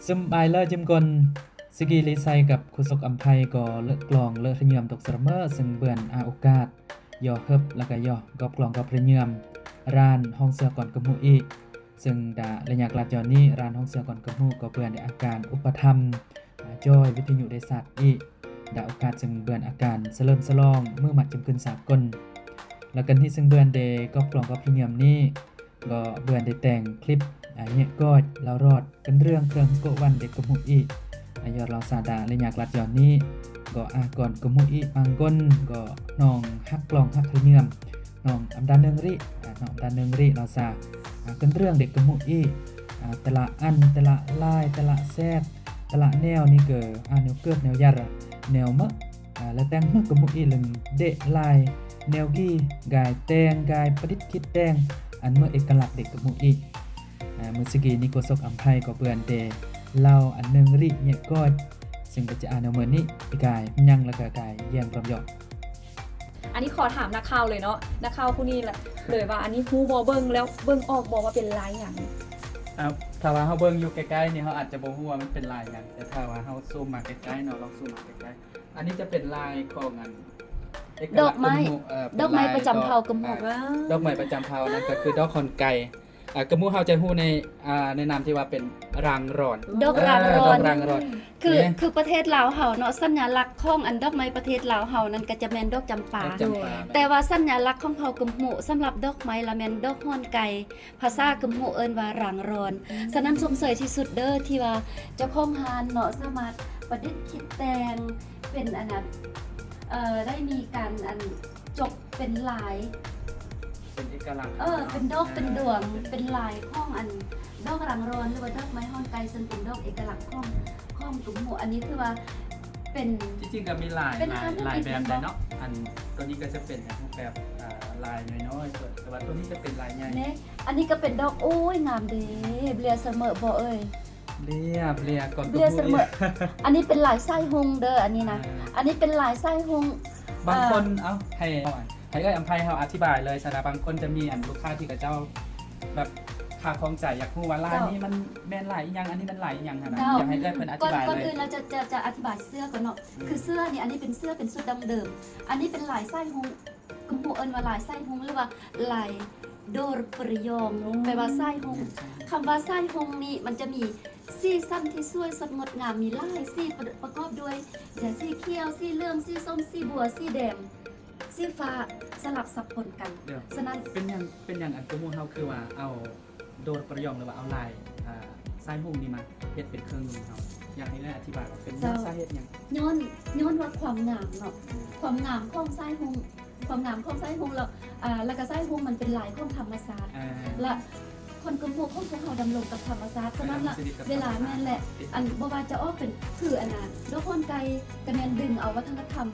ຊຶມອາຍເລີຈິມກົນ ສະກີລີໄຊກັບໂຄສົກອຳໄພກໍເລາະກລອງເລາະລະເຍືອມຕົກສະເໝີ ເຊິ່ງເບືອນອາໂອກາດ ຍໍເຮີບ ແລະກະຍໍກອບກລອງກອບລະເຍືອມ ຮ້ານຫ້ອງເສືອກ່ອນກຳຮູ້ອີກ ເຊິ່ງດາໄລຍະກະລັດຍ້ອນນີ້ ຮ້ານຫ້ອງເສືອກ່ອນກຳຮູ້ກໍເບືອນໄດ້ອາການອຸປະຖຳ ອາ ຈອຍວິທະຍຸໄດ້ສາດອີກ ດາໂອກາດເຊິ່ງເບືອນອາການສະເຫຼີມສະຫຼອງມື້ມັດຈຳກຶນສາກົນ ແລະກັນທີ່ເຊິ່ງເບືອນໄດ້ກອບກລອງກອບລະເຍືອມນີ້ ກໍເບືອນໄດ້ແຕ່ງຄລິບ ອາ ແຍະກອດລາວລອດ ກັນເລື່ອງເຄື່ອງໂກະວັນເດັກກະມຸອີ ອາ ຍອດລາວຊາດາ ແລະຍາກລັດຍ້ອນນີ້ ກໍອາກອນກະມຸອີປາງກົນ ກໍນ້ອງຮັກກລອງຮັກລະເຍືອມ ນ້ອງອຳດາເນີງຣິ ອາ ນ້ອງອຳດາເນີງຣິລາວຊາ ອາ ກັນເລື່ອງເດັກກະມຸອີ ອາ ແຕ່ລະອັນ ແຕ່ລະລາຍ ແຕ່ລະແຊດ ແຕ່ລະແນວນີ້ກໍ ອາ ແນວເກີດ ແນວຢາດ ແນວເໝີ ອາ ແລະແຕ່ງເໝີກະມຸອີ ເລື່ອງເດະລາຍ ແນວກີ່ ກາຍແຕ່ງ ກາຍປະດິດຄິດແຕ່ງ ອັນເໝີເອກະລັກເດັກກະມຸອີ ອາ ມື້ສະກີນີ້ໂຄສົກອຳໄພກໍເບືອນແຕ່ເລົ່າອັນເນີງຣິແຍະກອດ ເຊິ່ງກໍຈະອານເອົາເໝີນີ້ ກາຍຍັງ ແລະກະກາຍແຍງລອມຢອກ ອັນນີ້ຂໍຖາມນັກຂ່າວເລີຍເນາະ ນັກຂ່າວຜູ້ນີ້ເລີຍວ່າ ອັນນີ້ຮູ້ບໍ່ ເບິ່ງແລ້ວເບິ່ງອອກບໍ່ວ່າເປັນລາຍຫຍັງ? ອາ ຖ້າວ່າເຮົາເບິ່ງຢູ່ໃກ້ໆນີ້ ເຮົາອາດຈະບໍ່ຮູ້ວ່າມັນເປັນລາຍຫຍັງ ແຕ່ຖ້າວ່າເຮົາຊູມມາໃກ້ໆເນາະ ລອງຊູມມາໃກ້ໆ ອັນນີ້ຈະເປັນລາຍຂອງອັນ ເອກະລັກ ດອກໄມ້ ກະມຸ ເອີ ເປັນ ດອກໄມ້ ລາຍ ປະຈຳເຜົ່າກະມຸ ອາ ດອກໄມ້ປະຈຳເຜົ່າ ນັ້ນກໍຄືດອກຮ່ອນໄກ່ ອາ ກະມຸເຮົາຈະຮູ້ໃນ ອາ ໃນນາມທີ່ວ່າເປັນຣາງຣອນ ດອກຣາງຣອນ ເອີ ດອກຣາງຣອນ ຄື ແມ່ນ ຄືປະເທດລາວເຮົາເນາະ ສັນຍາລັກຂອງອັນດອກໄມ້ປະເທດລາວເຮົານັ້ນກໍຈະແມ່ນດອກຈຳປາ ດອກຈຳປາ ແມ່ນ ແຕ່ວ່າສັນຍາລັກຂອງເຜົ່າກະມຸສຳລັບດອກໄມ້ລະແມ່ນດອກຮ່ອນໄກ່ ພາສາກະມຸເອີ້ນວ່າຣາງຣອນ ສະນັ້ນຊົມເຊີຍທີ່ສຸດເດີ ທີ່ວ່າເຈົ້າຂອງຮ້ານເນາະ ສາມາດປະດິດຄິດແຕ່ງເປັນອັນນັ້ນ ເອີ ໄດ້ມີການອັນ ຈົບເປັນລາຍ ເປັນເອກະລັກ ເອີ ເນາະ ເປັນດອກ ເປັນດວງ ເປັນລາຍຂອງອັນດອກຣາງຣອນ ຫຼືວ່າດອກໄມ້ຮ່ອນໄກ່ ເຊິ່ງເປັນດອກເອກະລັກຂອງ ຂອງກະມຸ ອັນນີ້ຖືວ່າເປັນ ທີ່ຈິງກໍມີຫຼາຍ ເປັນ ຫຼາຍ ລາຍແບບເນາະ ອັນໂຕນີ້ກໍຈະເປັນຮູບແບບ ອາ ລາຍນ້ອຍໆ ສ່ວນ ແຕ່ວ່າໂຕນີ້ຈະເປັນລາຍໃຫຍ່ ເນ ອັນນີ້ກໍເປັນດອກ ໂອ້ຍ ງາມເດ ເບລຍສະເໝີບໍ່ເອີຍ? ເບລຍ ເບລຍ ກ່ອນ ເບລຍສະເໝີ ອັນນີ້ເປັນລາຍສາຍຮຸ່ງເດີ ອັນນີ້ນະ ອ່າ ອັນນີ້ເປັນລາຍສາຍຮຸ່ງ ບາງຄົນ ອ່າ ເອົາ ໃຫ້ ໃຫ້ເອື້ອຍອຳໄພເຮົາອະທິບາຍເລີຍຊະນະ ບາງຄົນຈະມີອັນລູກຄ້າທີ່ເຂົາເຈົ້າແບບຄາຄອງໃຈ ຢາກຮູ້ວ່າລາຍນີ້ມັນແມ່ນລາຍອີ່ຫຍັງ ອັນນີ້ມັນລາຍອີ່ຫຍັງຫັ້ນນະ ຢາກໃຫ້ເອື້ອຍເພິ່ນອະທິບາຍເລີຍ ກ່ອນອື່ນລະຈະ ຈະ ຈະອະທິບາຍເສື້ອກ່ອນເນາະ ອືມ ຄືເສື້ອນີ້ ອັນນີ້ເປັນເສື້ອເປັນຊຸດດັ້ງເດີມ ອັນນີ້ເປັນລາຍສາຍຮຸ່ງ ກະມຸເອີ້ນວ່າລາຍສາຍຮຸ່ງ ຫຼືວ່າລາຍໂດຣປະຣະຍອງ ໂອ້ ແປວ່າສາຍຮຸ່ງ ແມ່ນ ຄຳວ່າສາຍຮຸ່ງນີ້ ມັນຈະມີສີສັນທີ່ສວຍສົດງົດງາມ ມີຫຼາຍສີປະ ປະກອບດ້ວຍ ຈະສີຂຽວ ສີເຫຼືອງ ສີສົ້ມ ສີບົວ ສີແດງ ສີຟ້າ ສະຫຼັບສັບປົນກັນ ສະນັ້ນ ເປັນຫຍັງ ເປັນຫຍັງອັນກະມຸເຮົາຄືວ່າເອົາໂດຣປະຣະຍອງ ຫຼືວ່າເອົາລາຍ ອາ ສາຍຮຸ່ງນີ້ມາເຮັດເປັນເຄື່ອງນຸ່ງເຮົາ ຢາກໃຫ້ເອື້ອຍອະທິບາຍວ່າເປັນຍ້ອນສາເຫດຫຍັງ? ຍ້ອນ ຍ້ອນວ່າຄວາມງາມເນາະ ອືມ ຄວາມງາມຂອງສາຍຮຸ່ງ ຄວາມງາມຂອງສາຍຮຸ່ງ ແລ້ວ ອາ ແລ້ວກະສາຍຮຸ່ງມັນເປັນລາຍຂອງທຳມະຊາດ ອ່າ ແລະ ຄົນກະມຸຂອງພວກເຮົາດຳລົງກັບທຳມະຊາດ ສະນັ້ນລະ ເວລາ ແມ່ນແຫຼະ ອັນ ບໍ່ວ່າຈະອອກເປັນ ຄືອັນນ່າ ດອກຮ່ອນໄກ່ກະແມ່ນດຶງເອົາວັດທະນະທຳ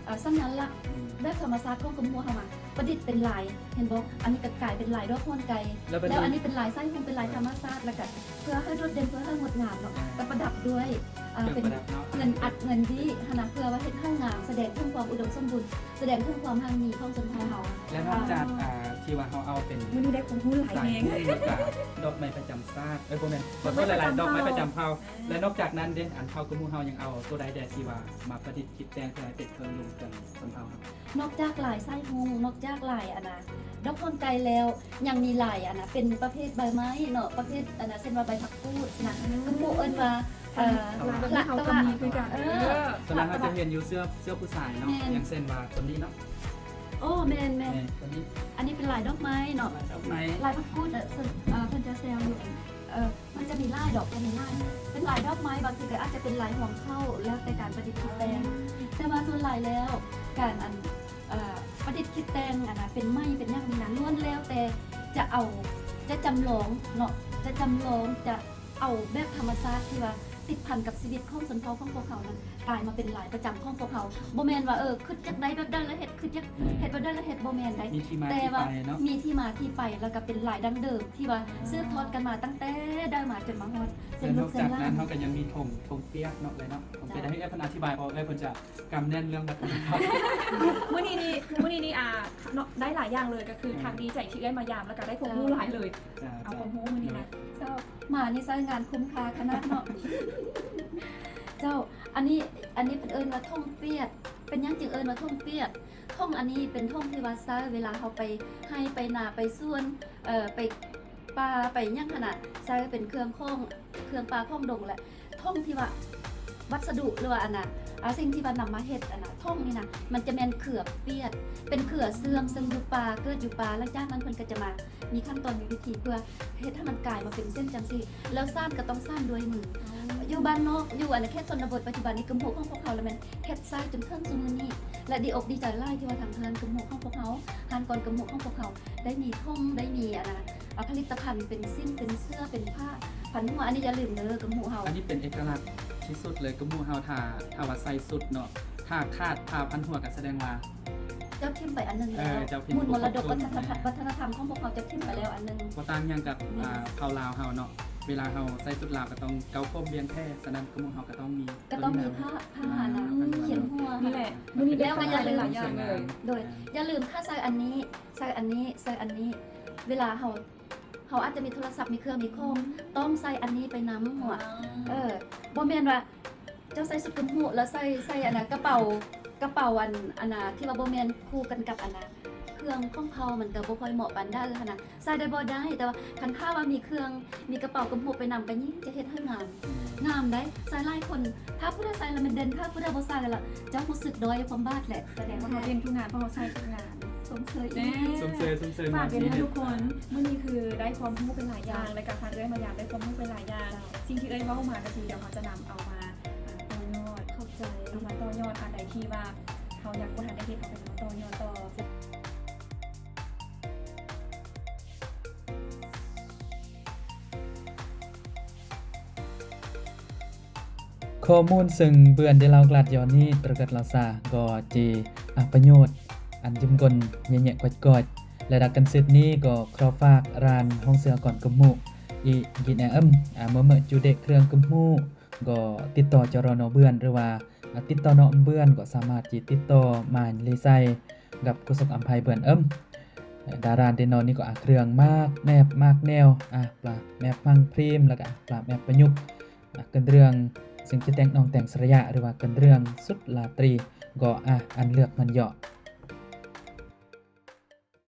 ອາ ສັນຍາລັກ ອືມ ແບບທຳມະຊາດຂອງກະມຸເຮົາມາປະດິດເປັນລາຍ ເຫັນບໍ່? ອັນນີ້ກະກາຍເປັນລາຍດອກຮ່ອນໄກ່ ແລ້ວບັດນີ້ ແລ້ວອັນນີ້ເປັນລາຍສາຍຮຸ່ງ ເປັນລາຍທຳມະຊາດ ແລ້ວກະເພື່ອໃຫ້ໂດດເດັ່ນ ເພື່ອໃຫ້ງົດງາມເນາະ ອ່າ ກະປະດັບດ້ວຍ ອ່າ ເປັນເຄື່ອງປະດັບເນາະ ເງິນອັດເງິນດີຫັ້ນນະ ເພື່ອວ່າເຮັດໃຫ້ງາມ ສະແດງເຖິງຄວາມອຸດົມສົມບູນ ສະແດງເຖິງຄວາມຮັ່ງມີຂອງຊົນເຜົ່າເຮົາ ແລະນອກຈາກ ອ່າ ອ່າ ທີ່ວ່າເຮົາເອົາເປັນ ມື້ນີ້ໄດ້ຄວາມຮູ້ຫຼາຍແຮງ ສາຍຮຸ່ງ ແລ້ວກະດອກໄມ້ປະຈຳຊາດ ເອີຍ ບໍ່ແມ່ນ ຂໍໂທດຫຼາຍໆ ດອກໄມ້ປະຈຳເຜົ່າ ອ່າ ແລະນອກຈາກນັ້ນເດ ອັນເຜົ່າກະມຸເຮົາຍັງເອົາໂຕໃດແດ່ທີ່ວ່າມາປະດິດຄິດແຕ່ງເພື່ອໃຫ້ເປັນເຄື່ອງນຸ່ງຂອງຊົນເຜົ່າເຮົາ? ນອກຈາກລາຍສາຍຮຸ່ງ ນອກຈາກລາຍອັນນະ ດອກຮ່ອນໄກ່ແລ້ວ ຍັງມີລາຍອັນນະ ເປັນປະເພດໃບໄມ້ເນາະ ປະເພດອັນນະ ເຊັ່ນວ່າໃບຜັກກູດນະ ກະມຸເອີ້ນວ່າ ເອີ ລາຍດອກໄມ້ເຮົາກໍມີຄືກັນ ເອີ ສ່ວນຫຼາຍເຮົາຈະເຫັນຢູ່ເສື້ອ ເສື້ອຜູ້ຊາຍເນາະ ແມ່ນ ຢ່າງເຊັ່ນວ່າໂຕນີ້ເນາະ ໂອ້ ແມ່ນໆ ແມ່ນ ໂຕນີ້ ອັນນີ້ເປັນລາຍດອກໄມ້ເນາະ ລາຍດອກໄມ້ ລາຍຜັກກູດ ເອີ ເພິ່ນຈະແຊວຢູ່ ເອີ ມັນຈະມີຫຼາຍດອກ ຈະມີຫຼາຍ ເປັນລາຍດອກໄມ້ ບາງທີກໍອາດຈະເປັນລາຍຮວງເຂົ້າ ແລ້ວແຕ່ການປະດິດຕິດແຕ່ງ ແຕ່ວ່າສ່ວນຫຼາຍແລ້ວ ການອັນ ເອີ ປະດິດຄິດແຕ່ງອັນນະ ເປັນໄມ້ເປັນຫຍັງນີ້ນະ ລ້ວນແລ້ວແຕ່ຈະເອົາ ຈະຈຳລອງເນາະ ຈະຈຳລອງ ຈະເອົາແບບທຳມະຊາດທີ່ວ່າ ຕິດພັນກັບຊີວິດຂອງຊົນເຜົ່າຂອງພວກເຮົານັ້ນ ກາຍມາເປັນລາຍປະຈຳຂອງພວກເຮົາ. ບໍ່ແມ່ນວ່າ ເອີ ຄຶດຢາກໄດ້ແບບໃດລະເຮັດ ຄຶດຢາກເຮັດແບບໃດລະເຮັດ ບໍ່ແມ່ນໃດ. ມີທີ່ມາທີ່ໄປເນາະ ແຕ່ວ່າມີທີ່ມາທີ່ໄປ ແລ້ວກໍເປັນລາຍດັ້ງເດີມທີ່ວ່າສືບທອດກັນມາຕັ້ງແຕ່ໃດມາຈົນມາຮອດເສັ້ນລູກເສັ້ນຫຼານ. ແລ້ວນອກຈາກນັ້ນ ເຮົາກໍຍັງມີຖົງ ຖົງປຽກເນາະ ເອື້ອຍເນາະ. ເຮົາຈະໃຫ້ເອື້ອຍເພິ່ນອະທິບາຍ ເພາະເອື້ອຍເພິ່ນຈະ ກຳແໜ້ນເລື່ອງວັດທະນະທຳ. ມື້ນີ້ນີ້ ມື້ນີ້ນີ້ ອ່າ ເນາະ ໄດ້ຫຼາຍຢ່າງເລີຍ ກໍຄື ອືມ ທັງດີໃຈທີ່ເອື້ອຍມາຢາມ ແລ້ວກໍໄດ້ຄວາມຮູ້ ເຈົ້າ ຫຼາຍເລີຍ. ເຈົ້າ ເອົາຄວາມຮູ້ມື້ນີ້ນະ. ເຈົ້າ ມານີ້ໃຊ້ງານຄຸ້ມຄ່າຂະໜາດເນາະ. ເຈົ້າ ອັນນີ້ ອັນນີ້ເພິ່ນເອີ້ນວ່າຖົງປຽກ. ເປັນຫຍັງຈຶ່ງເອີ້ນວ່າຖົງປຽກ? ຖົງອັນນີ້ເປັນຖົງທີ່ວ່າໃຊ້ເວລາເຮົາໄປໄຮ່ໄປນາໄປສວນ ເອີ ໄປປ່າໄປຫຍັງຫັ້ນນະ ໃຊ້ເປັນເຄື່ອງຂອງ ເຄື່ອງປ່າຂອງດົງແຫຼະ. ຖົງທີ່ວ່າວັດສະດຸ ຫຼືວ່າອັນນະ ອາ ສິ່ງທີ່ວ່ານຳມາເຮັດອັນນະ ຖົງນີ້ນະ ມັນຈະແມ່ນເຄືອປຽກ ເປັນເຄືອເຊື່ອມ ເຊິ່ງຢູ່ປ່າ ເກີດຢູ່ປ່າ. ຫຼັງຈາກນັ້ນເພິ່ນກໍຈະມາມີຂັ້ນຕອນ ມີວິທີ ເພື່ອເຮັດໃຫ້ມັນກາຍມາເປັນເສັ້ນຈັ່ງຊີ້ ແລ້ວສານກໍຕ້ອງສານດ້ວຍມື. ຢູ່ບ້ານນອກ ຢູ່ອັນນະເຂດຊົນນະບົດ ປັດຈຸບັນນີ້ ກຶມໂຮຂອງພວກເຮົາລະແມ່ນເຮັດໃຊ້ຈົນເຖິງຊຸມື້ນີ້ ແລະ ດີອົກດີໃຈຫຼາຍທີ່ວ່າທາງເຮືອນກຶມໂຮຂອງພວກເຮົາ ຮ້ານກອນກຶມໂຮຂອງພວກເຮົາ ໄດ້ມີຖົງ ໄດ້ມີອັນນະ ອາ ຜະລິດຕະພັນເປັນສິ້ນ ເປັນເສື້ອ ເປັນຜ້າພັນຫົວ. ອັນນີ້ຢ່າລືມເດີ ກະໝູເຮົາ ອັນນີ້ເປັນເອກະລັກທີ່ສຸດເລີຍ ກະໝູເຮົາ. ຖ້າ ຖ້າວ່າໃສ່ຊຸດເນາະ ຖ້າຂາດຜ້າພັນຫົວກໍສະແດງວ່າ ເຈົ້າຖິ້ມໄປອັນໜຶ່ງແລ້ວ. ເອີ ເຈົ້າຖິ້ມ ມູນມໍລະດົກວັດທະນະທຳ ວັດທະນະທຳຂອງພວກເຮົາ ເຈົ້າຖິ້ມໄປແລ້ວອັນໜຶ່ງ. ບໍ່ຕ່າງຫຍັງກັບ ແມ່ນ ອາ ເຜົ່າລາວເຮົາເນາະ ເວລາເຮົາໃສ່ຊຸດລາວກໍຕ້ອງເກົາຜົມວຽງແພ ສະນັ້ນກະໝູເຮົາກໍຕ້ອງມີ ກໍຕ້ອງມີຜ້າ ຜ້າ ອາ ນະ ອ່າ ຂຽນຫົວ. ນີ້ແຫຼະ ມື້ນີ້ ແລ້ວກໍຢ່າລືມ ຫຼາຍຢ່າງເລີຍ. ໂດຍ ຢ່າລືມ ຖ້າໃສ່ອັນນີ້ ໃສ່ອັນນີ້ ໃສ່ອັນນີ້ ເວລາເຮົາ ເຮົາອາດຈະມີໂທລະສັບ ມີເຄື່ອງມີຂອງ ຕ້ອງໃສ່ອັນນີ້ໄປນຳຫົວ. ເອີ ບໍ່ແມ່ນວ່າເຈົ້າໃສ່ຊຸດກະໝູ ແລ້ວໃສ່ ໃສ່ອັນນະ ກະເປົາ ກະເປົາອັນ ອັນນະ ທີ່ວ່າບໍ່ແມ່ນຄູ່ກັນກັບອັນນະ ເຄື່ອງຂອງເຜົ່າ ມັນກໍບໍ່ຄ່ອຍເໝາະປານໃດຫັ້ນນະ. ໃສ່ໄດ້ບໍ່? ໄດ້ ແຕ່ວ່າຄັນຖ້າວ່າມີເຄື່ອງ ມີກະເປົາກະໝູໄປນຳ ກໍຍິ່ງຈະເຮັດໃຫ້ງາມ ງາມໄດ໋. ໃສ່ຫຼາຍຄົນ ຖ້າຜູ້ໃດໃສ່ແລ້ວມັນເດັ່ນ ຖ້າຜູ້ໃດບໍ່ໃສ່ແລ້ວ ເຈົ້າຮູ້ສຶກດ້ອຍຄວາມບາດແຫຼະ. ສະແດງວ່າເຮົາເດັ່ນທຸກງານ ເພາະເຮົາໃສ່ທຸກງານ. ຊົມເຊີຍອີກ ຊົມເຊີຍ ຊົມເຊີຍ. ຝາກໄວ້ເດີທຸກຄົນ ມື້ນີ້ຄືໄດ້ຄວາມຮູ້ໄປຫຼາຍຢ່າງ ແລ້ວກໍພາເອື້ອຍມາຢາມໄດ້ຄວາມຮູ້ໄປຫຼາຍຢ່າງ. ເຈົ້າ ສິ່ງທີ່ເອື້ອຍເວົ້າມາກໍຄື ດຽວເຮົາຈະນຳເອົາມາ ອ່າ ຕໍ່ຍອດ ເຂົ້າໃຈ ເອົາມາຕໍ່ຍອດ ອັນໃດທີ່ວ່າເຮົາຍັງບໍ່ທັນໄດ້ເຮັດ ເຮົາກໍຈະມາຕໍ່ຍອດຕໍ່. ຂໍ້ມູນເຊິ່ງເບື່ອນໄດ້ເລົ່າກະຫຼາດຢອນນີ້ ຕະກະລາຊາ ກໍເຈ ອາ ປະໂຫຍດ ອັນຢືມກົນ ແຍະໆ ກວດໆ ແລະ ດັກກັນເສັດນີ້ກໍຂໍຝາກຮ້ານຫ້ອງເສື້ອກອນກະໝູ ອີກ ກິນແອເອີມ ອາ ເມີເມີ ຈູເດັກ ເຄື່ອງກະໝູ ກໍຕິດຕໍ່ ຈຣນ ເບື່ອນ ຫຼືວ່າ ອາ ຕິດຕໍ່ນ້ອງເບື່ອນ ກໍສາມາດທີ່ຕິດຕໍ່ມາເລໄຊ ກັບໂຄສົກອຳໄພເບື່ອນເອີມ ດາຣາເດນອນນີ້ກໍ ອາ ເຄື່ອງໝາກແມບ ໝາກແນວ ອາ ປາແມບມັງພຣີມ ແລ້ວກໍ ອາ ປາແມບປະຍຸກ ອາ ເກີນເລື່ອງ ເຊິ່ງຈະແຕ່ງນ້ອງແຕ່ງສະລະຍະ ຫຼືວ່າເກີນເລື່ອງສຸດລາຕຣີ ກໍ ອາ ອັນເລືອກມັນເຍາະ